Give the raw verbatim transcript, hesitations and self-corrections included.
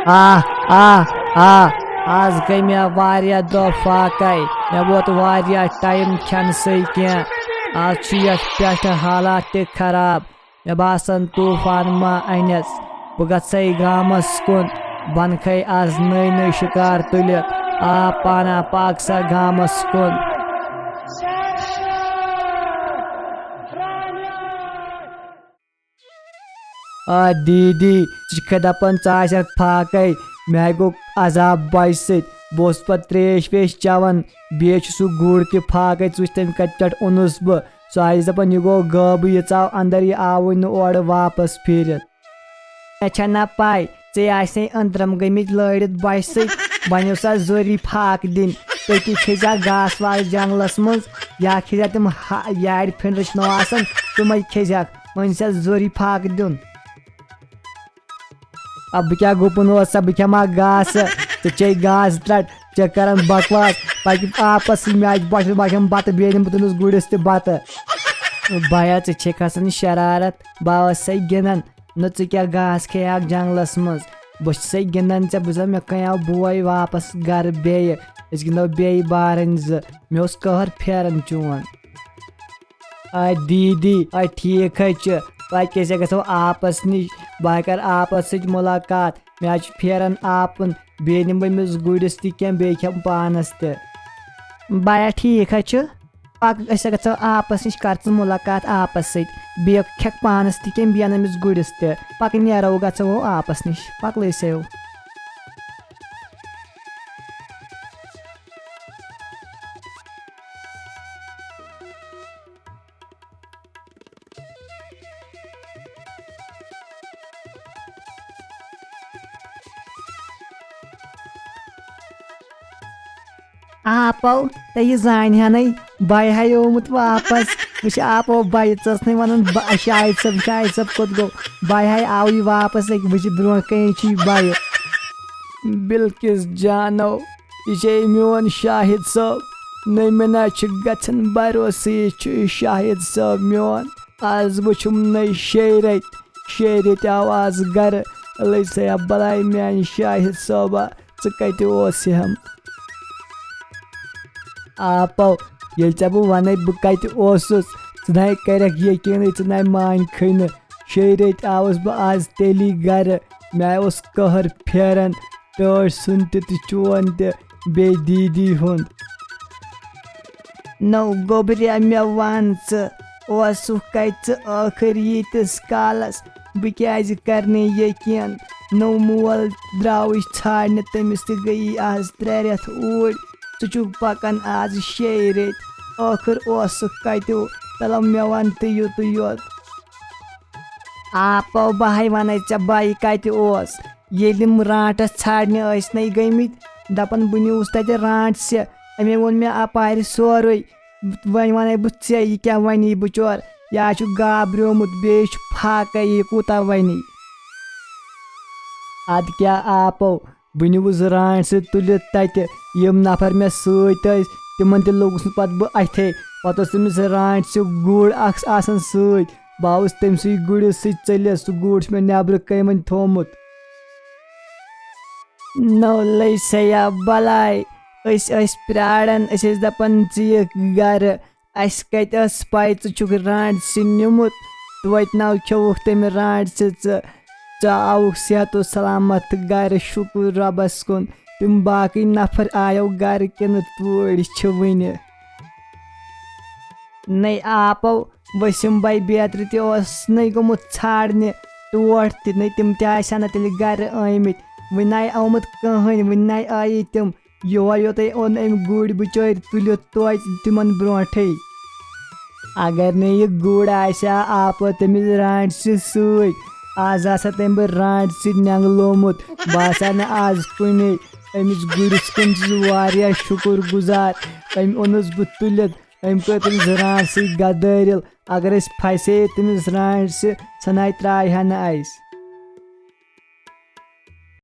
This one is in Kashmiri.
آہ، آہ، آہ، آز گٔے مےٚ واریاہ دۄہ فاقے۔ مےٚ ووت واریاہ ٹایم کھٮ۪نہٕ سۭتۍ کینٛہہ۔ آز چھُ یتھ پٮ۪ٹھ حالات تہِ خراب۔ مےٚ باسان طوفان ما انٮ۪س۔ بہٕ گژھے گامس کُن، بنہٕ کھے آز نٔے نٔے شکار تُلِتھ۔ آ پانا، پاک سا گامس کُن۔ آ دیٖدی، ژٕ چھکھا دپان ژٕ آسکھ فاقے؟ مےٚ گوٚو عذاب بچہِ سۭتۍ۔ بہٕ اوسُس پتہٕ تریش ویش چٮ۪وان، بیٚیہِ چھُ سُہ گُر تہِ فاقے، ژٕ وٕچھ تٔمۍ کتہِ پٮ۪ٹھ اوٚنُس بہٕ۔ سُہ آسہِ دپان، یہِ گوٚو غٲبٕے، یہِ ژاو اندر، یہِ آوٕے نہٕ اورٕ واپس پھیٖرِتھ۔ مےٚ چھےٚ نہ پاے، ژےٚ آسنے أنٛدرم گٔمٕتۍ لٲرِتھ بچہِ سۭتۍ، وۄنۍ اوس اتھ ضروٗری فاقہٕ دِنۍ۔ تٔتی کھیٚزِہا گاسہٕ واس جنگلس منٛز، یا کھیٚزِہا تِم ہا-، یارِ پھِنٛڈرٕ چھِنو آسان، تِمے کھیٚزِہاکھ۔ وۄنۍ چھِ اتھ ضروٗری فاقہٕ دیُن۔ اب بہٕ کیٛاہ گُپن اوس سا، بہٕ کھٮ۪مہٕ ہا گاسہٕ، ژٕ چے گاسہٕ ترٛٹھ، ژےٚ کران بکواس، پکہِ آپس سۭتۍ میچ بۄچھِ بۄچھِ بتہٕ، بیٚیہِ دِمہٕ بہٕ تٔمِس گُرِس تہِ بتہٕ۔ بایا، ژٕ چھے کھسان شرارت، بہٕ آسے گِنٛدان، نہ ژٕ کیٛاہ گاسہٕ کھیٚیاکھ جنگلس منٛز، بہٕ چھسے گِنٛدان ژےٚ، بہٕ زن مےٚ کَنہِ آو بوے واپس گرٕ بیٚیہِ، أسۍ گِنٛدو بیٚیہِ بارٕنۍ زٕ، مےٚ اوس قہر پھیران چون۔ آ دیٖدی، آ ٹھیٖک حظ چھُ، وۄنۍ کیٛاہ سا گژھو آپس نِش، بہٕ ہا کرٕ آپس سۭتۍ مُلاقات، مےٚ حظ چھُ پھیران آپُن، بیٚیہِ نِمہٕ بہٕ أمِس گُرِس تہِ کینٛہہ، بیٚیہِ کھٮ۪مہٕ پانس تہِ۔ بایا ٹھیٖک حظ چھُ، پکھ أسۍ ہا گژھو آپس نِش، کر ژٕ مُلاقات آپس سۭتۍ، بیٚیہِ کھٮ۪کھ پانس تہِ کینٛہہ، بیٚیہِ اَن أمِس گُرِس تہِ، پکھ نیرو گژھو آپس نِش، پکھ لٔسۍ ہیو۔ آپو، تہٕ یہِ زانہِ ہا نَے، بَے ہَے آمُت واپس۔ وٕچھ آپو، بَے ژٕ ٲس نَے وَنان، بَے، شاہد صٲب، شاہد صٲب کوٚت گوٚو؟ بَے ہَے آوٕے واپس، أکۍ بجہِ برونٛہہ کَنہِ چھُ یہِ بَے۔ بلکس جانو، یہِ چھے میون شاہد صٲب۔ نٔے مےٚ نہ چھُ گژھان بروسہٕ، یہِ چھُ شاہد صٲب میون۔ آز وٕچھُم نٔے شیٚیہِ رٮ۪تۍ، شیٚیہِ رٮ۪تۍ آو آز گرٕ۔ لٔج سا بلاے میانہِ شاہد صٲبا، ژٕ کتہِ اوسہم؟ آپو، ییٚلہِ ژےٚ بہٕ ونے بہٕ کتہِ اوسُس، ژٕ نَے کرکھ یقیٖنٕے، ژٕ نَے مانکھٕے نہٕ۔ شیٚیہِ رٮ۪تۍ آوُس بہٕ آز تیٚلی گرٕ، مےٚ اوس قہر پھیران، ٹٲٹھۍ سُنٛد تہِ تہٕ چون تہِ، بیٚیہِ دیٖدی ہُنٛد۔ نو گوٚبریا، مےٚ وَن ژٕ، اوسُکھ کَتہِ ژٕ ٲخٕر ییٖتِس کالَس؟ بہٕ کیٛازِ کَرنہٕ یقیٖن؟ نو مول درٛاوُے ژھانٛڈنہِ، تٔمِس تہِ گٔیی آز ترٛےٚ رٮ۪تھ اوٗرۍ۔ ژٕ چھُکھ پَکان آز شیٚیہِ ریٚتۍ، ٲخٕر اوسُکھ کَتیو؟ تَلہٕ مےٚ وَن تہٕ یُتُے یوت۔ آپو، بہٕ ہَے وَنَے ژےٚ، بَے کَتہِ اوس؟ ییٚلہِ یِم رانٛٹَس ژھانٛڈنہِ ٲسۍ نَے گٔمٕتۍ، دَپان بہٕ نیوٗس تَتہِ رانٛٹسہِ، أمۍ ووٚن مےٚ اَپارِ سورُے۔ وۄنۍ وَنَے بہٕ ژےٚ، یہِ کیٛاہ وَنہِ یہِ بِچور؟ یا چھُ گابریومُت، بیٚیہِ چھُ فاقَے، یہِ کوٗتاہ وَنہِ؟ اَدٕ کیٛاہ آپو، بہٕ نیوٗس رانٛٹسہِ تُلِتھ تَتہِ۔ یِم نفر مےٚ سۭتۍ ٲسۍ، تِمن تہِ لوٚگُس نہٕ پتہٕ بہٕ اَتھے۔ پتہٕ اوس تٔمِس رانٛٹسہِ گُر اکھ آسان سۭتۍ۔ بہٕ آوُس تٔمۍ سٕے گُرِس سۭتۍ ژٔلِتھ۔ سُہ گُر چھُ مےٚ نٮ۪برٕ کَنہِ وۄنۍ تھوٚومُت۔ نو لٔج سیا بلاے۔ أسۍ ٲسۍ پرٛاران، أسۍ ٲسۍ دَپان، "ژٕ یِکھ گرٕ۔" اَسہِ کَتہِ ٲس پَے ژٕ چھُکھ رانٛٹسہِ نیوٗمُت؟ توتہِ نَو کھیوٚوُکھ تٔمۍ رانٛٹسہِ ژٕ۔ ژٕ آوُکھ صحت و سلامت گَرٕ، شُکُر رۄبَس کُن۔ تِم باقٕے نفر آیو گَرٕ کِنہٕ توٗرۍ چھِ وٕنہِ؟ نَے آپو، ؤسِم بَے بیترِ تہِ اوس نَے گوٚمُت ژھانٛڈنہِ ٹوٹھ تہِ، نَے تِم تہِ آسہِ ہا نہٕ تیٚلہِ گَرٕ آمٕتۍ۔ وٕنہِ نَے آمُت کٕہٕنۍ، وٕنہِ نَے آیی تِم۔ یور یوتُے اوٚن أمۍ گُرۍ بِچٲرۍ تُلِتھ توتہِ تِمن برونٹھٕے۔ اگر نہٕ یہِ گُر آسہِ ہا آپٲرۍ تٔمِس رانٛٹسہِ سۭتۍ، آز آسہٕ ہا تٔمۍ بہٕ رانٛٹسہِ نٮ۪نٛگلومُت۔ بہٕ آسہٕ ہا نہٕ آز کُنے۔ أمِس گُرِس کُن چھُس بہٕ واریاہ شُکُر گُزار۔ أمۍ اوٚنُس بہٕ تُلِتھ، أمۍ کٔر تٔمِس رانٛٹسہِ سۭتۍ گدٲرِل۔ اگر أسۍ پھسے تٔمِس رانٛٹسہِ، سۄ نَے ترٛایہِ ہا نہٕ اَسہِ۔